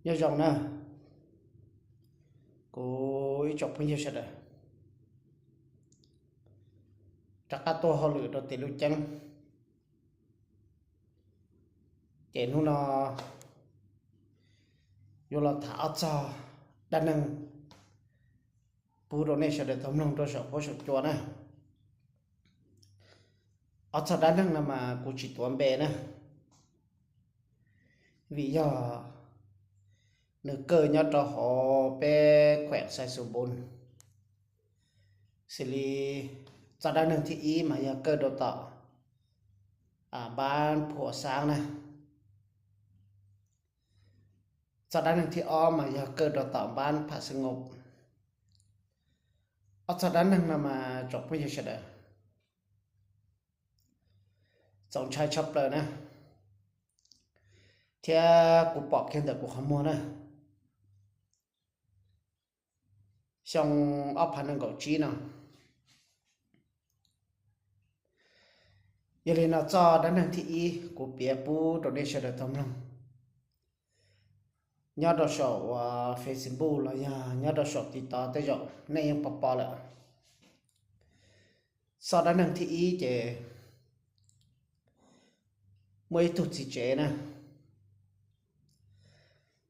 Nyob zoo na, kuv ib tsoom phooj ywg sawv daws, rov qab tuaj hauj lwm rau tim Lub Ceeb. Ces hnub no yuav los tham ob txog dab neeg pub rau nej sawv daws tau mloog rau saum huab saum cua na. Ob txog dab neeg no mas kuv tsis tuav npe na, vim yog nws kawj nyob rau hauv peb khueem Xais Xus Npus. Xws li txoj dab neeg thib ib mas yog kawj rau tom npab Phuam Xaab na. Txoj dab neeg thib ob mas yog kawj rau tom npab Pham Xeeb Nkaus. Ob txoj dab neeg no mas tsoom phooj ywg sawv daws, txaus ntshai tshaj plaws na, thiab kuv pom kiag ntawm kuv qhov muag na, xyoo ob phav nees nkaum tsib no. Yog li no txoj dab neeg thib ib kuv piav pub rau nej sawv daws tau mloog. Nyob rau saum uas Facebook los yog nyob rau saum TikTok tej zaum nej yeej pom pom lawm. Txoj dab neeg thib ib ces muaj ib tug txiv tsev na.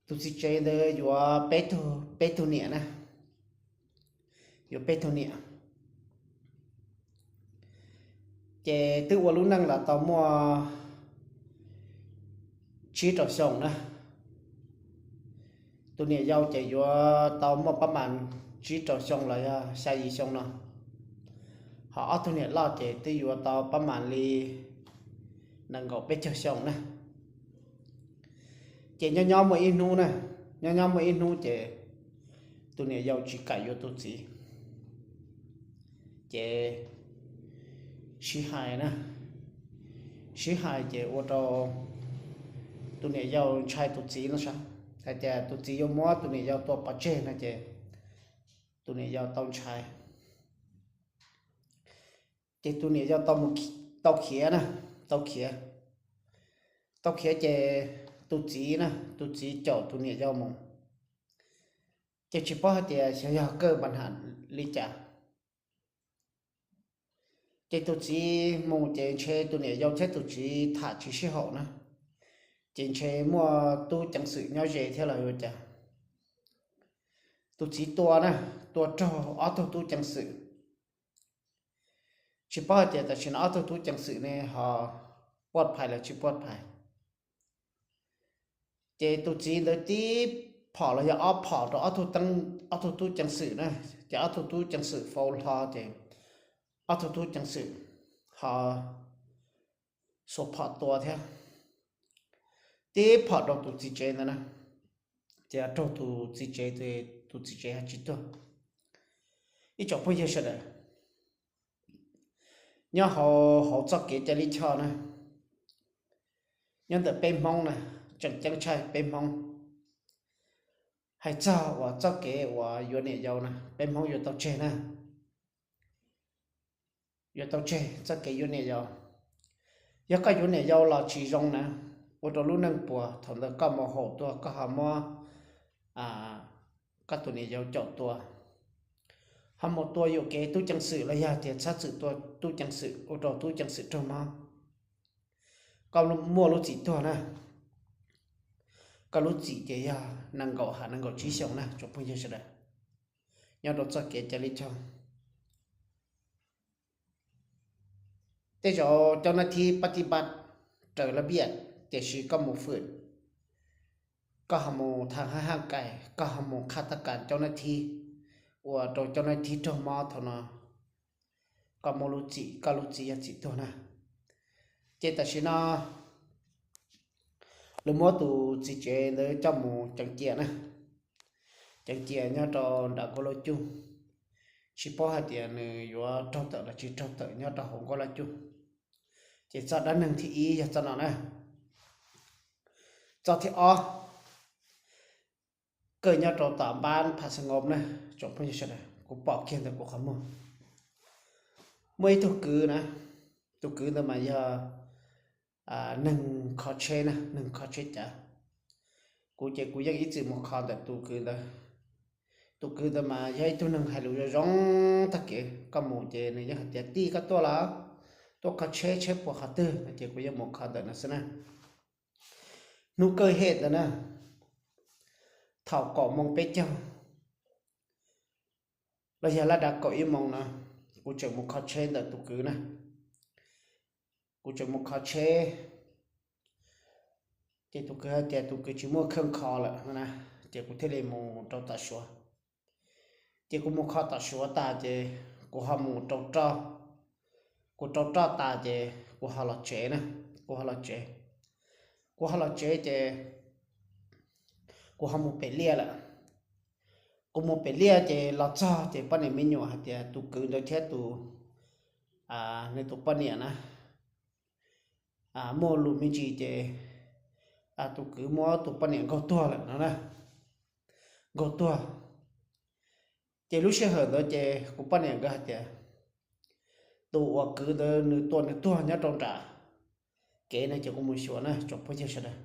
Tus txiv tsev ntawd yuav peb tug, peb tug niam na, yuav peb tug niam. Ces twb ua lub neej los tau muaj tsib rau xyoo na. Tus niam yau ces yuav tau muaj pab mas tsib rau xyoo los yog xya yim xyoo no. Ho ob tug niam loj ces twb yuav tau pab mas li nees nkaum peb caug xyoo na. Ces nyob nyob muaj ib hnub na, nyob nyob muaj ib hnub ces tus niam yau tsis kam yuav tus txiv. Ces sib hais na, sib hais ces ua rau tus niam yau ntshai tus txiv no sav, hais tias tus txiv yuav muab tus niam yau tua pov tseg no ces tus niam yau tau ntshai. Ces tus niam yau tau khiav na, tau khiav, tau khiav ces tus txiv na, tus txiv caum tus niam yau mus. Ces tsis paub hais tias xyov yog kawj npa ham li cas. Ces tus txiv mus ces ntshe tus niam yau thiab tus txiv tham tsis sib haum na, ces ntshe muaj tub ceev xwm nyob ze thiab los ua cas. Tus txiv tua na, tua raug ob tug tub ceev xwm. Tsis paub hais tias tam sim no ob tug tub ceev xwm ne ho puaj phais los tsis puaj phais. Ces tus txiv ntawd tib phom los yog ob phom rau ob tug tub ceev xwm na, ces ob tug tub ceev xwm faus hlo ces ob tug tub ceev xwm ho xuas phom tua thiab. Tib phom rau tus txiv tsev ntawd na, ces raug tus txiv tsev, tus txiv tsev ho tsis tuag. Ib tsoom phooj ywg sawv daws, nyob hauv, hauv txoj kev cai lij choj na, nyob ntawm peb Hmoob na, tseem ceeb tshaj peb Hmoob, hais txog uas txoj kev uas yuav niam yau na, peb Hmoob yuav tau tseg na, yuav tau tseg txoj kev yuav niam yau. Yog koj yuav niam yau los tsis zoo na, ua rau lub neej puas, thaum ntawd koj mus haum tuaj koj ho muab koj tus niam yau caum tua, ho mus tua yuam kev tub ceev xwm los yog tias txhob txwm tua tub ceev xwm ua rau tub ceev xwm raug mob, koj muaj lub txim tuag na. Koj lub txim ces yog nees nkaum ham nees nkaum tsib xyoos na tsoom phooj ywg sawv daws, nyob rau txoj kev cai lij choj. Tej zaum cov nab thib pab tib pab raws laj biaj, tiam sis koj mus fwm, koj ho mus thaj hab haj kais, koj ho mus qhaj tab kas cov nab thib, ua rau cov nab thib raug mob thaum no, koj muaj lub txim, koj lub txim yog txim tuag na. Ces tam sim no lawv muab tus txiv tsev ntawd coj mus ceev cia na, ceev cia nyob rau nram Nkauj Laj Cuj, tsis paub hais tias nws yuav raug tawm los tsis raug tawm nyob rau hauv Nkauj Laj Cuj. Ces txoj dab neeg thib ib yog txoj no na. Txoj thib ob, kawj nyob rau tom npab Pha Xeeb Nkaus na, tsoom phooj ywg sawv daws, kuv pom kiag ntawm kuv qhov muag. Muaj ib tug kwv na, tus kwv ntawd mas yog neeg kho tsheb na, neeg kho tsheb cav. Kuv ces kuv yeej ib txwm mus kho ntawm tus kwv ntawd. Tus kwv ntawd mas yog ib tug neeg hais lus zoo zoo tag kev, koj mus ces nws yeej hais tias, Tij, koj tuaj los? Tuaj kho tsheb, tsheb puas qhov twg? No ces kuv yeej mus kho ntawm no xwb na. Hnub kawg hem ntawd na, thaum kaum moos peb caug los yog laj dab kaum ib moos no, kuv tseem mus kho tsheb ntawm tus kwv na. Kuv tseem mus kho tsheb, ces tus kwv hais tias tus kwv tsis muaj kheej kho lawm na, ces kuv thiaj li mus rau tom Suav. Ces kuv mus kho tom Suav tas ces kuv ho mus rau roj, kuv rau roj tas ces kuv ho los tsev na, kuv ho los tsev. Kuv ho los tsev ces kuv ho mus pem liaj lawm. Kuv mus pem liaj ces los txog ces poj niam me nyuam hais tias tus kwv ntawd thiab tus, nws tus poj niam na, muaj lus me ntsis ces tus kwv muab tus poj niam nkaug tuag lawm no na. Nkaug tuag. Ces lub sij hawm ntawd ces kuv poj niam nkawd hais tias tus uas kwv ntawd nws tua nws tuag nyob rau nram kev no ces kuv mus xyuas na tsoom phooj ywg sawv daws.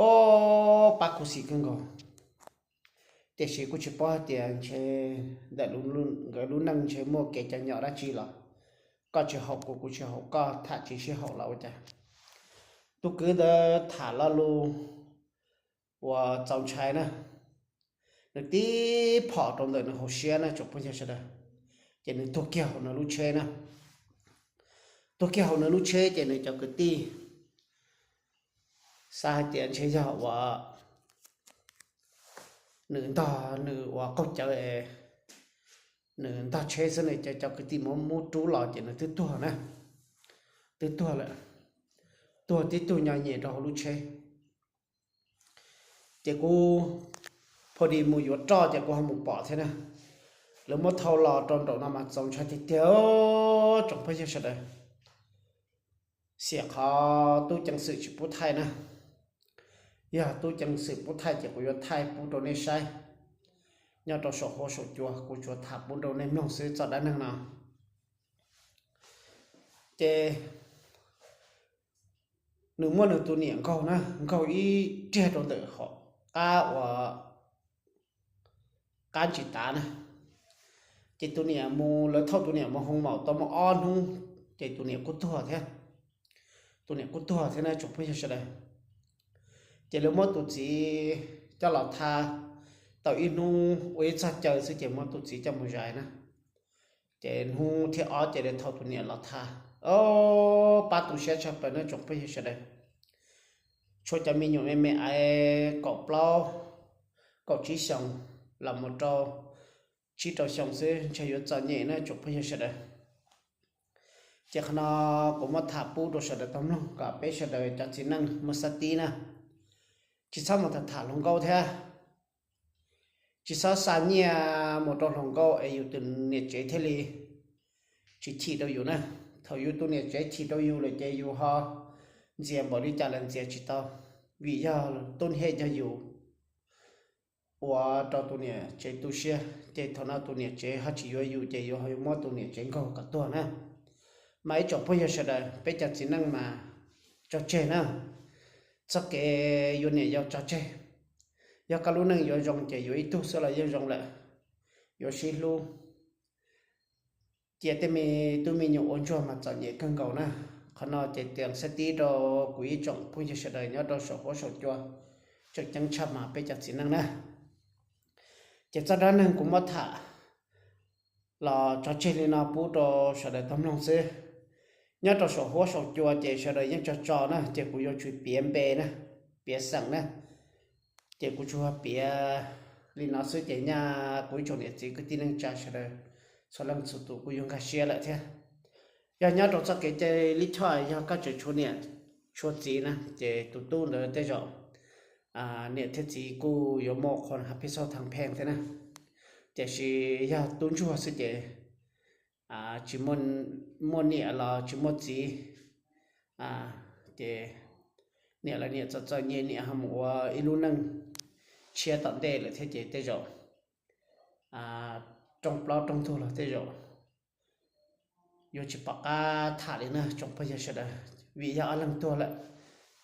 Ob pab khuv xim kawg nkaus. Tiam sis kuj tsis paub hais tias ntshe ntawm nkawd lub neej ntshe muaj kev cov nyom dab tsi los koj tsis haum kuv, kuv tsis haum koj, tham tsis sib haum los ua cas. Tus kwv ntawd tham lo lus uas txaus ntshai na, nws tib phom rau ntawm nws hauv siab na tsoom phooj ywg sawv daws, ces nws tuag kiag hauv nws lub tsheb na. Tuag kiag hauv nws lub tsheb ces nws cov kwv tij xav hais tias ntshe yog uas nws ntog nws uas qaug cawv es nws ntog tsheb xwb, nws cov, cov kwv tij muab muab rub los ces nws twb tuag na, twb tuag lawm, tuag tib tug nyo nyem rau hauv lub tsheb. Ces kuv pha dis mus yuav roj ces kuv ho mus pom thiab na. Lawv muab thau los rau nraum no mas txaus ntshai tiag tiag tsoom phooj ywg sawv daws. Xiam qhov tub ceev xwm tsis pub thaij na. Yog tub ceev xwm pub thaij ces kuv yuav thaij pub rau nej saib. Nyob rau saum huab saum cua kuv tsuas tham pub rau nej mloog xwb txoj dab neeg no. Ces nws muab nws tus niam nkaug na, nkaug ib riag rau ntawm qab uas qab ntsis tav na. Ces tus niam mus, lawv thauj tus niam mus hoo maum tau muaj ob hnub, ces tus niam kuj tuag thiab. Tus niam kuj tuag thiab na tsoom phooj ywg sawv daws. Ces lawv muab tus txiv coj los tha tau ib hnub ua ib txog caw xwb ces muab tus txiv coj mus zais na. Ces hnub thib ob ces lawv thauj tus niam los tha. Ob pab tu siab tshaj plaws na tsoom phooj ywg sawv daws. Tshuav cov me nyuam me me aiv kaum plaub kaum tsib xyoos los mus rau tsib rau xyoo xwb ntshe yuav txom nyem na tsoom phooj ywg sawv daws. Ces qhov no kuv muab tham pub rau sawv daws tau mloog kom peb sawv daws cov txiv neej muaj xab tib na, tsis txhob mus tham tham hluas nkauj thiab. Tsis txhob xa nyiaj mus rau hluas nkauj es yus tus niam tsev thiaj li tsis chim rau yus na. Thaum yus tus niam tsev chim rau yus lawm ces yus ho ntxias npaum li cas los ntxias tsis tau, vim yog tub nhe yog yus ua rau tus niam tsev tu siab, ces thaum no tus niam tsev ho tsis yuav yus ces yus ho yuav muab tus niam tsev nkaug kom tuag na. Mas ib tsoom phooj ywg sawv daws, peb cov txiv neej mas tso tseg na, txoj kev yuav niam yau tso tseg. Yog koj lub neej yuav zoo ces yuav ib tug xwb los yeej zoo lawm, yuav sib hlub. Cia tej me tub me nyuam ua ntsuag mas txom nyem kawg nkaus na. Qhov no ces tias xab tib rau kuv ib tsoom phooj ywg sawv daws nyob rau saum huab saum cua, tseem ceeb tshaj mas peb cov txiv neej na. Ces txoj dab neeg kuv muab tham los tso tseg li no pub rau sawv daws tau mloog xwb. Nyob rau saum huab saum cua ces sawv daws yeej tso tso na, ces kuv yuav tsum piav npe na, piav xeem na. Ces kuv tsuas piav li no xwb ces nyaj kuv ib tsoom niam txiv kwv tij neej tsa sawv daws txhua leej txhua tus kuj yuav nkag siab lawm thiab. Yog nyob rau txoj kev cai lij choj yog koj tseem tshuav niam tshuav txiv na ces tus tub ntawd tej zaum niam thiab txiv kuj yuav muaj qhuas hab pheej xauj thaj pheej thiab na. Tiam sis yog tub ntsuag xwb ces tsis muaj niam los tsis muaj txiv, ces niam los niam txom txom nyem, niam ho mus ua ib lub neej tshiab tom ntej lawm thiab ces tej zaum rooj plaub rooj ntug los tej zaum yuav tsis pom qab tham li na tsoom phooj ywg sawv daws, vim yog ob leeg tuag lawm.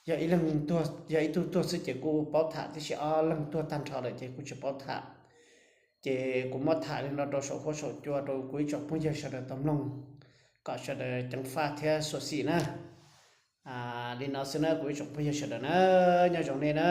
yog ib leeg tuag, yog ib tug tuag xwb ces kuj paub tham, tiam sis ob leeg tuag tag nrho lawm ces kuj tsis paub tham. Ces kuv muab tham li no rau saum huab saum cua rau kuv ib tsoom phooj ywg sawv daws tau mloog, kom sawv daws ceev faj thiab xyuam xim na. Li no xwb na kuv ib tsoom phooj ywg sawv daws na, nyob zoo nej na.